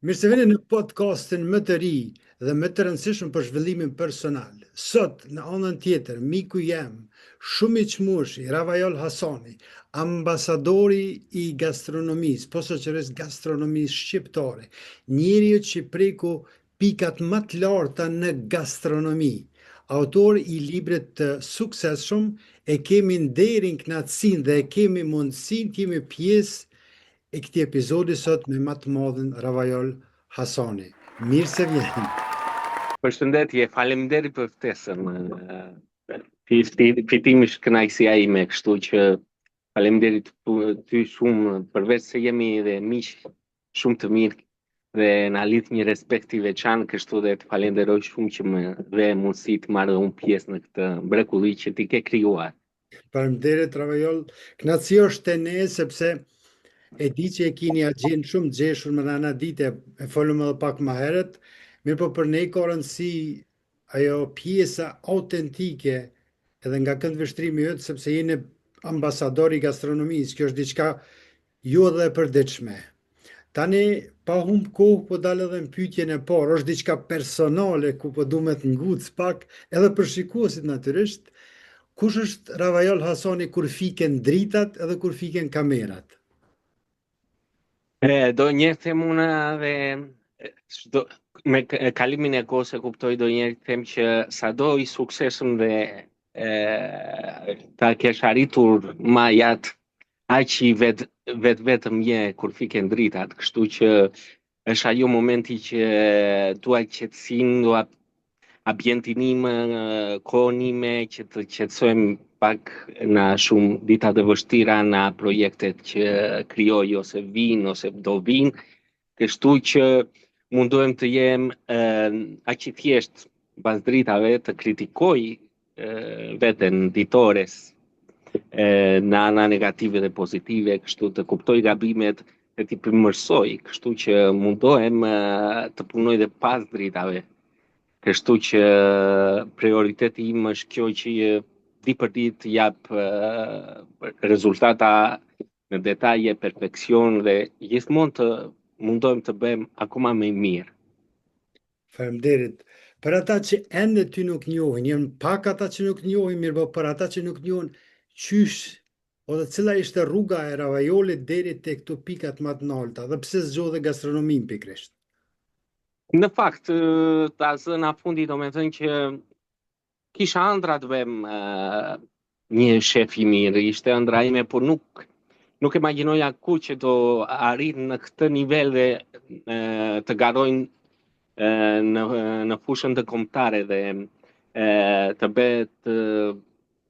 Mirë se vini në podcastin më të ri dhe më të rëndësishëm për zhvillimin personal. Sot, në anën tjetër, miku jem, shumë i çmueshmi, Ravajol Hasani, ambasadori i gastronomisë, posaçërisht gastronomisë shqiptare, njeriu që preku pikat më të larta në gastronomi, autor i librit të suksesshëm, e kemi nderin, kënaqësinë dhe e kemi mundësinë të jemi pjesë e këtij epizodi sot me ma të madhin Ravajol Hasani. Mirë se vjen. Përshëndetje, faleminderit për ftesën. Fitimi është kënaqësia ime, kështu që faleminderit ty shumë, përveç se jemi edhe miq shumë të mirë dhe na lidh një respekt i veçantë, kështu dhe të falenderoj shumë që më dhe mundësi të marr dhe unë pjesë në këtë mrekulli që ti ke krijuar. Faleminderit Ravajol. Kënaqësia është te ne sepse e di që e keni agjendë shumë të ngjeshur mrena dite, e folëm edhe pak më herët, mirëpo për ne ka rëndësi ajo pjesa autentike edhe nga këndvështrimi yt sepse jeni ambasador i gastronomisë, kjo është diçka jo edhe e përditshme. Tani, pa humb kohë, po dal edhe në pyetjen e parë, është diçka personale ku po du me të nguc pak, edhe për shikuesit natyrisht, kush është Ravajol Hasani kur fiken dritat edhe kur fiken kamerat? E, do një them unë dhe çdo me kalimin e kohës e kuptoj do një them që sado i suksesshëm dhe e, ta kesh arritur majat aq i vet vetvetëm je kur fiken dritat, kështu që është ajo momenti që dua qetësinë, dua ambientin im, kohën ime që të qetësohem pak në shumë dita të vështira në projektet që krijoj ose vijnë ose do vijnë, kështu që mundohem të jem aq i thjesht mbas dritave të kritikoj veten ditores në ana negative dhe pozitive, kështu të kuptoj gabimet dhe t'i përmirësoj, kështu që mundohem të punoj dhe pas dritave. Kështu që prioriteti im është kjo që ditë për ditë të jap rezultata në detaje, perfeksion dhe gjithmonë të mundohem të bëhem akoma më i mirë. Faleminderit. Për ata që ende ty nuk njohin, janë pak ata që nuk njohin, mirëpo për ata që nuk njohin, qysh ose cila ishte rruga e Ravajolit deri te këto pikat më të nalta dhe pse zgjodhe gastronominë pikërisht? Në fakt, ta zë nga fundi, domethënë që Kisha ëndrra të bëhem një shef i mirë, ishte ëndrra ime, por nuk nuk imagjinoja kur që do arrij në këtë nivel dhe të garoj në në fushën ndërkombëtare dhe të bëhet të,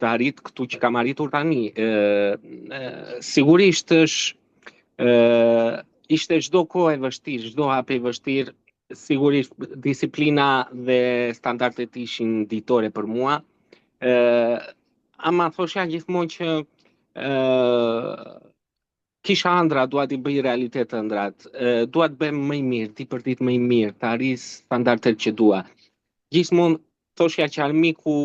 të arrit këtu që kam arritur tani. Ë sigurisht është ë ishte çdo kohë e vështirë, çdo hap i vështirë, sigurisht disiplina dhe standardet ishin ditore për mua. Ë ama thosha gjithmonë që ë kisha ëndrra, dua t'i bëj realitet ëndrrat. Dua të bëhem më i mirë, ditë për ditë më i mirë, të arrij standardet që dua. Gjithmonë thoshja që armiku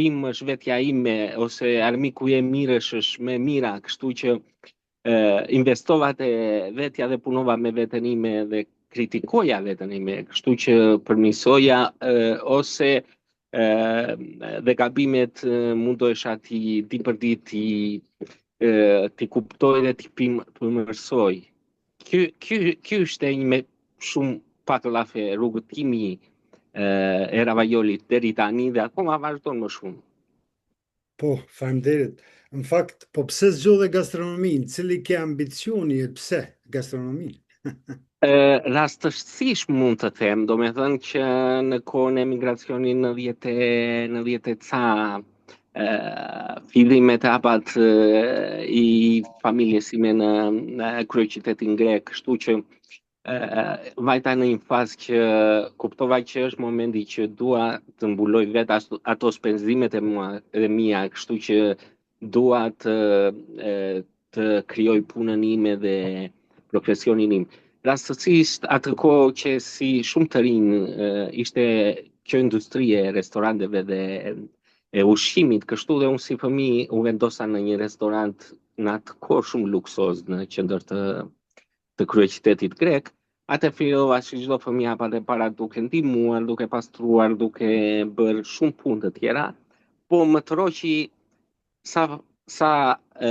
im është vetja ime ose armiku i mirës është më e mira, kështu që investova te vetja dhe punova me veten ime dhe kritikoja veten ime, kështu që përmirësoja ose dhe gabimet mundohesha t'i ditë për ditë t'i t'i kuptoj dhe t'i përmirësoj. Ky ky ky është një me shumë pak llafe rrugëtimi e Ravajolit deri tani dhe akoma vazhdon më shumë. Po, faleminderit. Në fakt, po pse zgjodhe gastronominë? Cili ke ambicioni e pse gastronominë? Rastësisht mund të them, domethënë që në kohën e emigracionit në dhjetë në dhjetë e ca fillimet e hapat i familjes sime në, në kryeqytetin grek, kështu që vajta në një fazë që kuptova që është momenti që dua të mbuloj vetë ato shpenzimet e mua e mia, kështu që dua të të krijoj punën ime dhe profesionin im. Rastësisht atë kohë që si shumë të rinj ishte kjo industri e restoranteve dhe e ushqimit, kështu dhe unë si fëmijë u vendosa në një restorant në atë kohë shumë luksoz në qendër të të kryeqytetit grek. Atë fillova si çdo fëmijë hapat e para duke ndihmuar, duke pastruar, duke bërë shumë punë të tjera, po më tërhoqi sa sa e,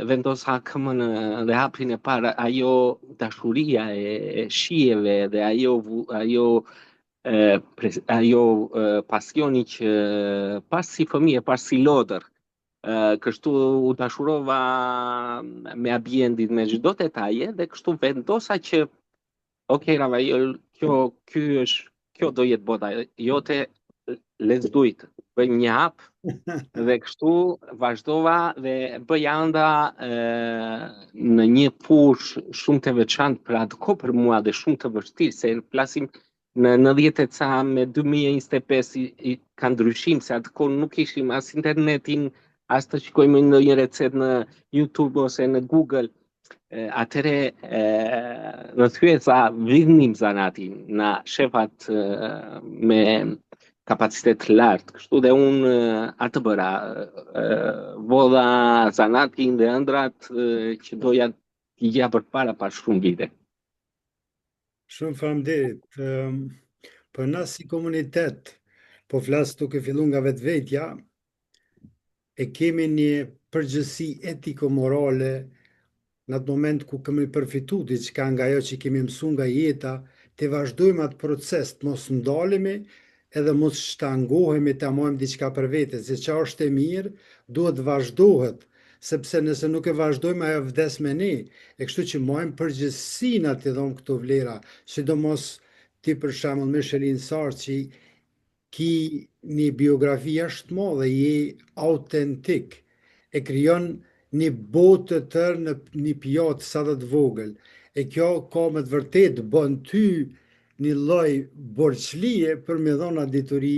vendosa këmbën dhe hapin e parë ajo dashuria e, e shijeve dhe ajo ajo e, pres, ajo e, pasioni që pas si fëmijë, pas si lodër. Kështu u dashurova me ambientin, me çdo detaje dhe kështu vendosa që ok Ravajol, kjo ky është kjo do jetë bota jote, let's do it. Bëjmë një hap dhe kështu vazhdova dhe bëja ëndra e, në një fushë shumë të veçantë për atë kohë për mua dhe shumë të vështirë se flasim në 90 e ca me 2025 i, i, ka ndryshim se atë kohë nuk kishim as internetin, as të shikojmë ndonjë recetë në YouTube ose në Google. Atëre në thyeza vidhnim zanatin na shefat me kapacitet të lartë, kështu dhe unë atë bëra, vodha zanatin dhe ëndrat që doja t'i gjeja përpara pas shumë vite. Shumë faleminderit. Për na si komunitet, po flas duke fillu nga vetvetja, e kemi një përgjegjësi etiko-morale në atë moment ku kemi përfitu diçka nga ajo që kemi mësu nga jeta, të vazhdojmë atë proces, të mos ndalemi edhe mos shtangohemi të marrim diçka për vete, se ça është e mirë, duhet vazhdohet, sepse nëse nuk e vazhdojmë ajo vdes me ne, e kështu që majmë përgjegjësinë t'i dhomë këto vlera, sidomos ti për shembull Michelin Star që ki një biografi jashtë të madhe, je autentik, e krijon një botë të tërë në një pjatë sa të vogël. E kjo ka me të vërtetë bën ty një lloj borxhlie për me dhënë dituri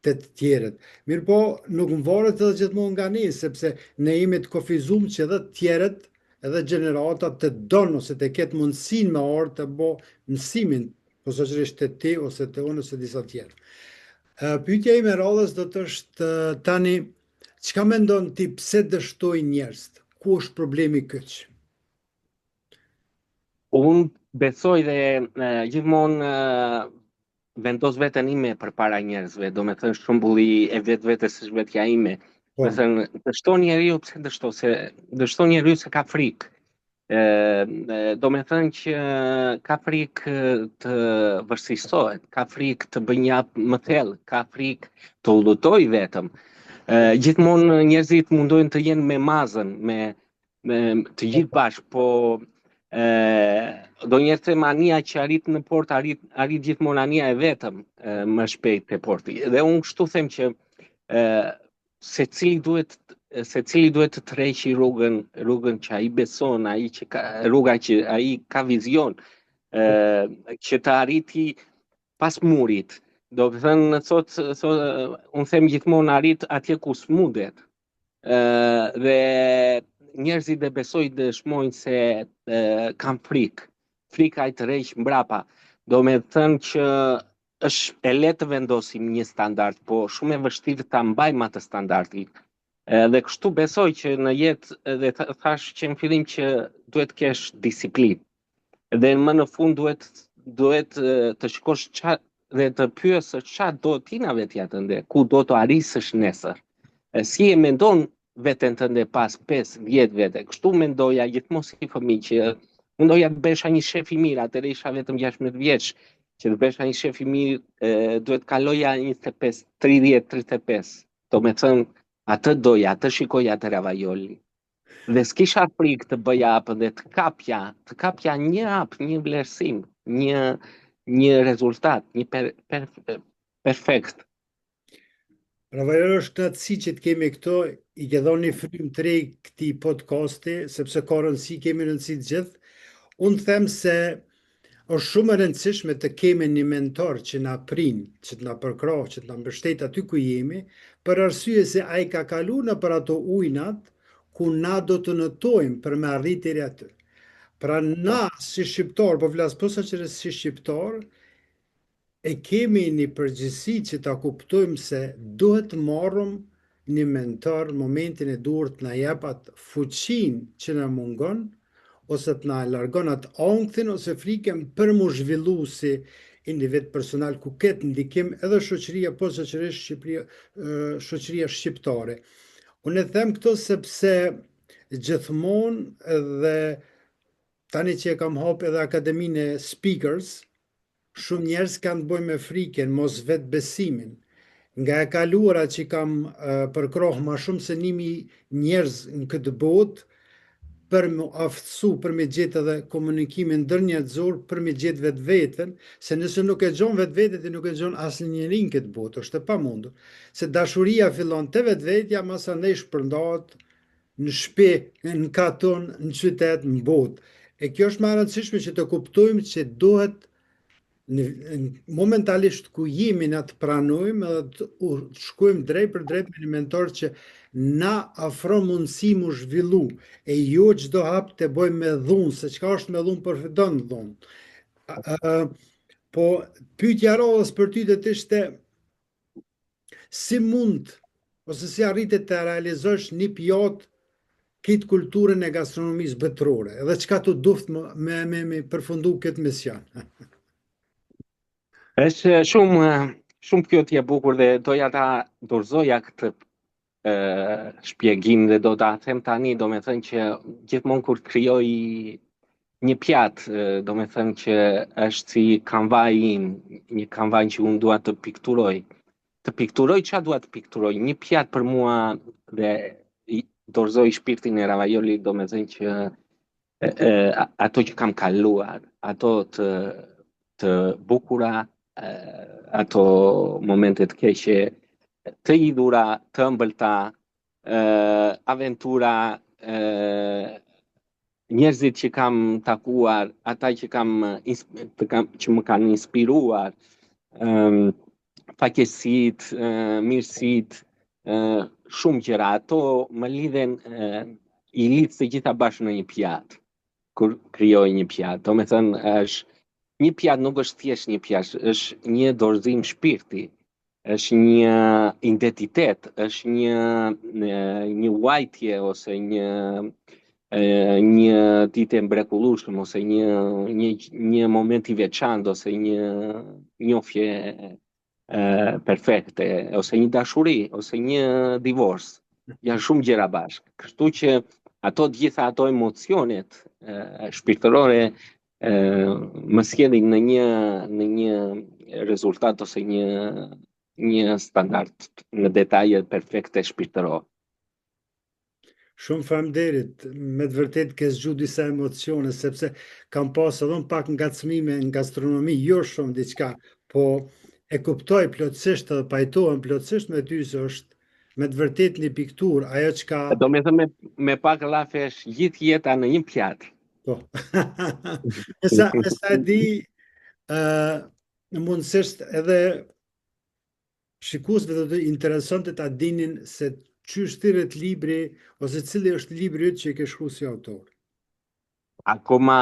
të të tjerët. Mirë po, nuk më varet edhe gjithmonë nga ne, sepse ne jemi të kufizum që edhe të tjerët, edhe gjeneratat të donë ose të ketë mundësinë me ardhë të bo mësimin, posaçërisht te ti ose te unë ose disa tjerë. Pyetja ime e radhës do të është tani, çka mendon ti pse dështojnë njerëzit? Ku është problemi kyç? Unë besoj dhe e, gjithmonë vendos veten ime përpara njerëzve, do me thënë shembulli e vetvetes është vetja ime. Po. Me thënë, dështon njeriu, pse dështon? Se dështon njeriu se ka frikë. E, do me thënë që ka frikë të vështirësohet, ka frikë të bëjë një hap më thellë, ka frikë të udhëtojë vetëm. E, gjithmonë njerëzit mundojnë të jenë me masën, me me të gjithë bashkë, po ë ndonjëherë them anija që arrit në port arrit arrit gjithmonë anija e vetëm e, më shpejt te porti. Dhe unë kështu them që ë secili duhet secili duhet të tërheqë rrugën rrugën që ai beson, ai që ka rruga që ai ka vizion, ë që të arriti pas murit. Do të thënë thot, thot unë them gjithmonë arrit atje ku s'mundet. Ë dhe njerëzit dhe besoj dëshmojnë se e, kanë frikë. Frika i tërheq mbrapa. Do me thënë që është e lehtë të vendosim një standard, po shumë e vështirë ta mbajmë atë standardin. Dhe kështu besoj që në jetë dhe thash që në fillim që duhet të kesh disiplinë. Dhe më në fund duhet duhet të shikosh ça dhe të pyesësh ça do ti nga vetja tënde, ku do të arrisësh nesër. Si e mendon veten tënde pas 5-10 vete. Kështu mendoja gjithmonë si fëmijë që mendoja të bëhesha një shef i mirë, atëherë isha vetëm 16 vjeç, që të bëhesha një shef i mirë, duhet kaloja 25, 30, 35. Do me thënë, atë doja, atë shikoja te Ravajoli. Dhe s'kisha frikë të bëja hapën dhe të kapja, të kapja një hap, një vlerësim, një një rezultat, një per, per, perfekt. Ravajol është kënaqësi që të kemi këto, i ke dhënë një frymë të re këtij podcasti, sepse ka rëndësi, kemi rëndësi të gjithë. Unë them se është shumë e rëndësishme të kemi një mentor që na prin, që të na përkrah, që të na mbështet aty ku jemi, për arsye se ai ka kalu nëpër ato ujnat ku na do të notojmë për me arrit deri aty. Pra na si shqiptar, po flas posaçërisht si shqiptar, e kemi një përgjegjësi që ta kuptojmë se duhet të marrim një mentor në momentin e duhur të na jep atë fuqinë që na mungon. ose të na largon atë ankthin ose frikën për mu zhvillu si individ personal ku ketë ndikim edhe shoqëria posaçërisht Shqipëria shoqëria shqiptare. Unë e them këto sepse gjithmonë edhe tani që e kam hap edhe Akademinë e Speakers, Shumë njerëz kanë të bëjnë me frikën, mos vetëbesimin. Nga e kaluara që kam përkrah ma shumë se 1000 njerëz në këtë botë për me aftësu, për me gjetë edhe komunikimin ndërnjerëzor, për me gjetë vetveten, se nëse nuk e gjon vetveten, ti nuk e gjon asnjë njeri në këtë botë, është e pamundur. Se dashuria fillon te vetvetja, masanej shpërndahet në shpi, në katun, në qytet, në botë. E kjo është më e rëndësishme që të kuptojmë që duhet në, momentalisht ku jemi na të pranojmë edhe të, u, të shkojmë drejt për drejt me një mentor që na afron mundësi mu zhvillu e jo çdo hap të bëjmë me dhunë, se çka është me dhunë përfundon dhunë. Uh, po pyetja e radhës për ty do të ishte Si mund ose si arrite të realizosh një pjatë këtë kulturën e gastronomisë botërore edhe çka të duft me me me, me përfundu këtë mision? Është shumë shumë pyetje e bukur dhe doja ta dorëzoja këtë e, shpjegim dhe do ta them tani, do me thënë që gjithmonë kur krijoj një pjatë, do me thënë që është si kanvai im, një kanvai që unë dua të pikturoj. Të pikturoj ça dua të pikturoj, një pjatë për mua dhe i dorëzoj shpirtin e Ravajolit, do me thënë që e, e, ato që kam kaluar, ato të, të bukura, e, ato momente të keqe, të hidhura, të ëmbëlta, e, aventura, e, njerëzit që kam takuar, ata që kam të kam që më kanë inspiruar, ëm um, fatkeqësitë, uh, mirësitë, uh, shumë gjëra, ato më lidhen uh, i lidh të gjitha bashkë në një pjatë. Kur krijoj një pjatë, do me thënë është një pjatë nuk është thjesht një pjatë, është një dorëzim shpirti, është një identitet, është një një vuajtje ose një një ditë e mrekullueshme ose një një një moment i veçantë ose një njohje e, perfekte ose një dashuri ose një divorc. Janë shumë gjëra bashkë. Kështu që ato të gjitha ato emocionet e, shpirtërore e, më sjellin në një në një rezultat ose një një standard në detaje perfekte shpirtëror. Shumë faleminderit, me të vërtetë ke zgju disa emocione, sepse kam pas edhe unë pak ngacmime në gastronomi, jo shumë diçka, po e kuptoj plotësisht edhe pajtohem plotësisht me ty se është me të vërtetë një pikturë, ajo çka... Do me thënë me, me pak llafe është gjithë jeta në një pjatë. Po. me sa, me sa di, uh, mundësisht edhe shikuesve do të interesonte ta dinin se qysh thirret libri ose cili është libri yt që e ke shkruar si autor. Akoma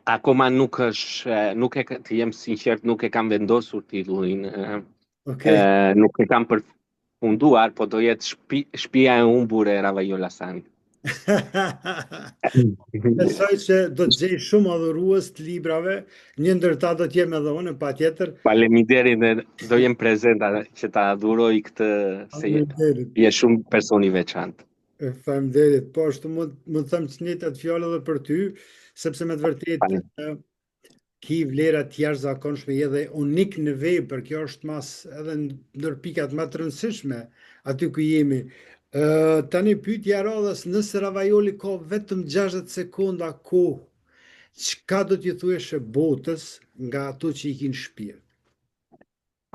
akoma nuk është nuk e të jem sinqert nuk e kam vendosur titullin. Okej. Okay. Nuk e kam përfunduar, po do jetë shpi, shpia e humbur e Ravajol Hasanit. Besoj që do të gjej shumë adhurues të librave, një ndër ta do të jem edhe unë patjetër. Faleminderit dhe do jem prezent që ta adhuroj këtë se je shumë person i veçantë. Faleminderit. Po ashtu mund mund të them të njëjtat fjalë edhe për ty, sepse me të vërtetë ki vlera të jashtëzakonshme, je edhe unik në vepër, kjo është mas edhe ndër pikat më të rëndësishme aty ku jemi. Ë tani pyetja e radhës, nëse Ravajoli ka vetëm 60 sekonda kohë, çka do t'i thuash botës nga ato që i ki në shpirt?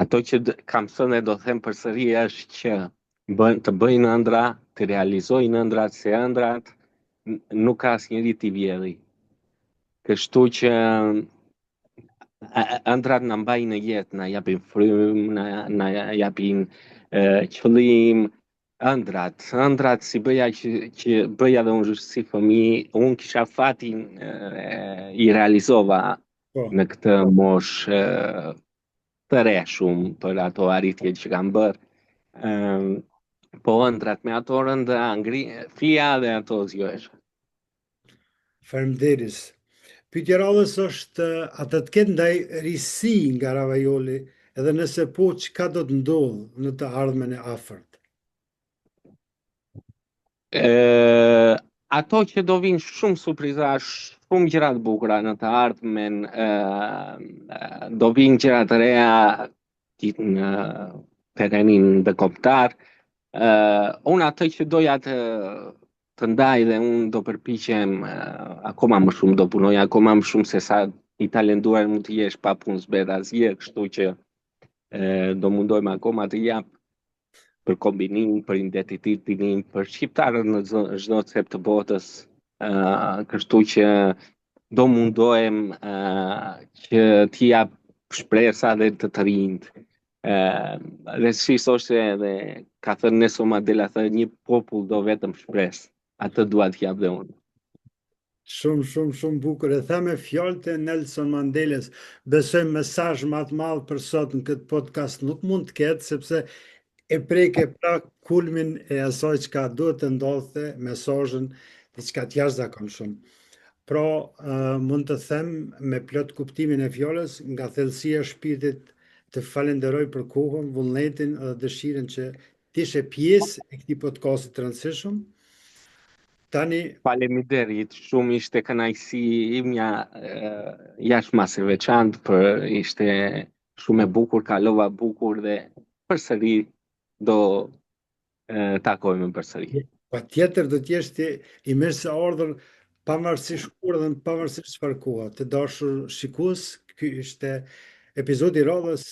Ato që kam thënë dhe do them përsëri është që bën, të bëjnë ëndra, të realizojnë ëndrat, se ëndrat nuk ka asnjeri t'i vjedhi. Kështu që ëndrat na mbajnë në jetë, na japin frymë, na, na japin e, qëllim, ëndrat, ëndrat si bëja që, që bëja dhe unë si fëmijë, unë kisha fatin e, i realizova po. në këtë moshë të re shumë për ato arritje që kam bërë. Ëm po ëndrat me ato ëndra ngri flija dhe ato zgjohesh. Faleminderit. Pyetja e radhës është a do të ketë ndaj risi nga Ravajoli edhe nëse po çka do të ndodhë në të ardhmen e afërt? E, ato që do vinë shumë surpriza, shumë gjëra të bukura në të ardhmen, e, do vinë gjëra të reja në terrenin ndërkombëtar. Ë, unë atë që doja të të ndaj dhe unë do përpiqem akoma më shumë, do punoj akoma më shumë se sa i talentuar mund të jesh pa punë s'bëhet asgjë, kështu që e, do mundohem akoma të jap për kombin, për identitetin, për shqiptarët në çdo cep të botës, uh, kështu që do mundohem uh, që t'i jap shpresa dhe të të rinjtë. Uh, dhe si thoshte edhe ka thënë Nelson Mandela, thë një popull do vetëm shpresë. Atë dua të jap dhe unë. Shumë, shumë, shumë bukur. E the me fjalët e Nelson Mandelës. Besoj mesazh më të madh për sot në këtë podcast nuk mund të ketë, sepse e preke pra kulmin e asaj çka duhet të ndodhte, mesazhin, diçka të jashtëzakonshëm. Pra, uh, mund të them me plot kuptimin e fjalës, nga thellësia e shpirtit të falenderoj për kohën, vullnetin dhe dëshirën që të ishe pjesë e këtij podcasti të rëndësishëm. Tani Faleminderit, shumë ishte kënaqësi imja jashtë mase e veçantë, për ishte shumë e bukur, kalova bukur dhe përsëri do e, takojmë përsëri. Patjetër do të jesh ti i mirëseardhur pavarësisht kur dhe pavarësisht çfarë koha. Të dashur shikues, ky ishte episodi i radhës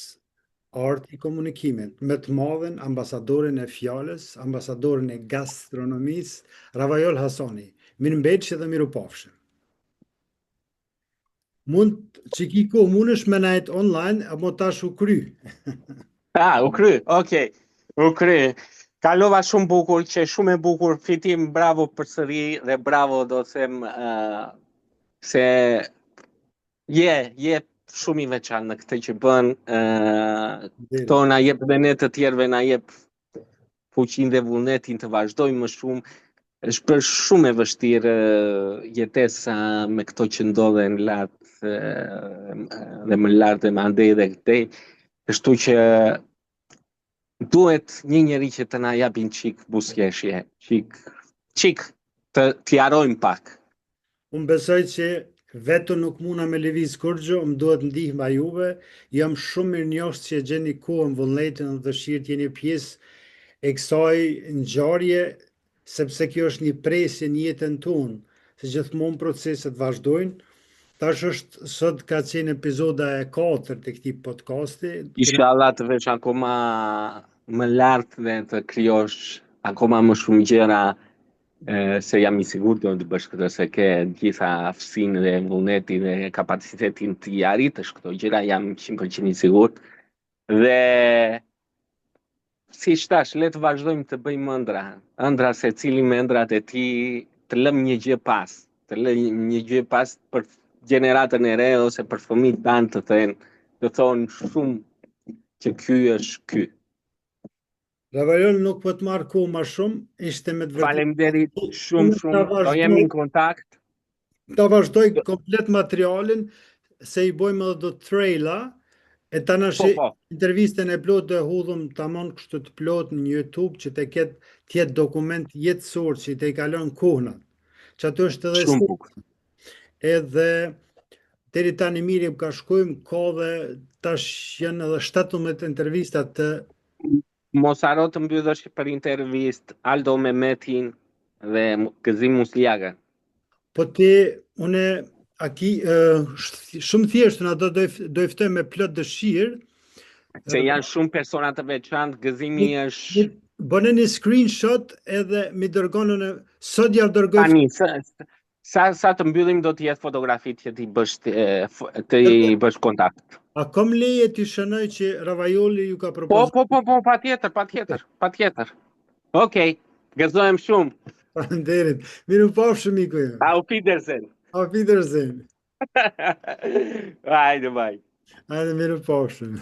Arti i komunikimit, me të madhin ambasadorin e fjalës, ambasadorin e gastronomisë, Ravajol Hasani. Mirëmbetshi dhe mirupafshim. Mund që ki kohë mundesh me nejt online, apo tash u kry. Ah, u kry, okej. U kry. Kalova shumë bukur, qe shumë e bukur, fitim bravo përsëri dhe bravo do të them uh, se Je, je shumë i veçantë në këtë që bën, ë këto na jep dhe ne të tjerëve na jep fuqinë dhe vullnetin të vazhdojmë më shumë. Është bërë shumë e vështirë jetesa me këto që ndodhen lart dhe më lart dhe më andej dhe këtej. Kështu që duhet një njeri që të na japin çik buzëqeshje, çik çik të t'i harrojmë pak. Unë besoj që vetëm nuk muna me lëviz kurgjë, më duhet ndihma juve. Jam shumë mirënjohës që e gjeni kohën, vullnetin dhe dëshirë të jeni pjesë e kësaj ngjarje, sepse kjo është një presje në jetën tonë, se gjithmonë proceset vazhdojnë. Tash është sot ka qenë epizoda e katërt e këtij podcasti. Inshallah të vesh akoma më lart dhe të krijosh akoma më shumë gjëra se jam i sigurt do të bësh këtë se ke gjitha aftësinë dhe vullnetin dhe kapacitetin t'i arritësh këto gjëra, jam 100% i sigurt. Dhe siç thash, le të vazhdojmë të bëjmë ëndrra. Ëndrra secili me ëndrrat e tij, të lëmë një gjë pas, të lëmë një gjë pas për gjeneratën e re ose për fëmijët tanë të thënë, të thonë shumë që ky është ky. Ravajol nuk po të marr kohë më shumë, ishte me të vërtetë. Faleminderit shumë shumë. Do jemi në kontakt. Ta vazhdoj komplet materialin se i bojmë edhe do traila e tani po, po. intervistën e plotë do e hudhëm tamam kështu të plotë në YouTube që të ketë të jetë dokument jetësor që i kalon kohnat. Që aty është edhe shumë bukur. Edhe deri tani mirë ka shkojmë, ka dhe tash janë edhe 17 intervista të Mos harro të mbyllësh për intervistë Aldo Mehmetin dhe Gëzim Musliakën. Po ti, une, a ki, shumë thjesht, unë do, do, do i ftoj me plot dëshirë. Se janë shumë persona të veçantë, Gëzimi është... Bëne një screenshot edhe mi dërgon në... Sot ja dërgoj... Tani, Sa sa të mbyllim do të jetë fotografitë që t'i bësh të i bësh kontakt. A kom leje t'i shënoj që Ravajoli ju ka propozuar? Po, po, po, po, patjetër, patjetër, patjetër. Okej, okay. gëzohem shumë. Faleminderit. Mirupafshim miku im. Auf Wiedersehen. Auf Wiedersehen. Hajde, bye. Hajde, mirupafshim.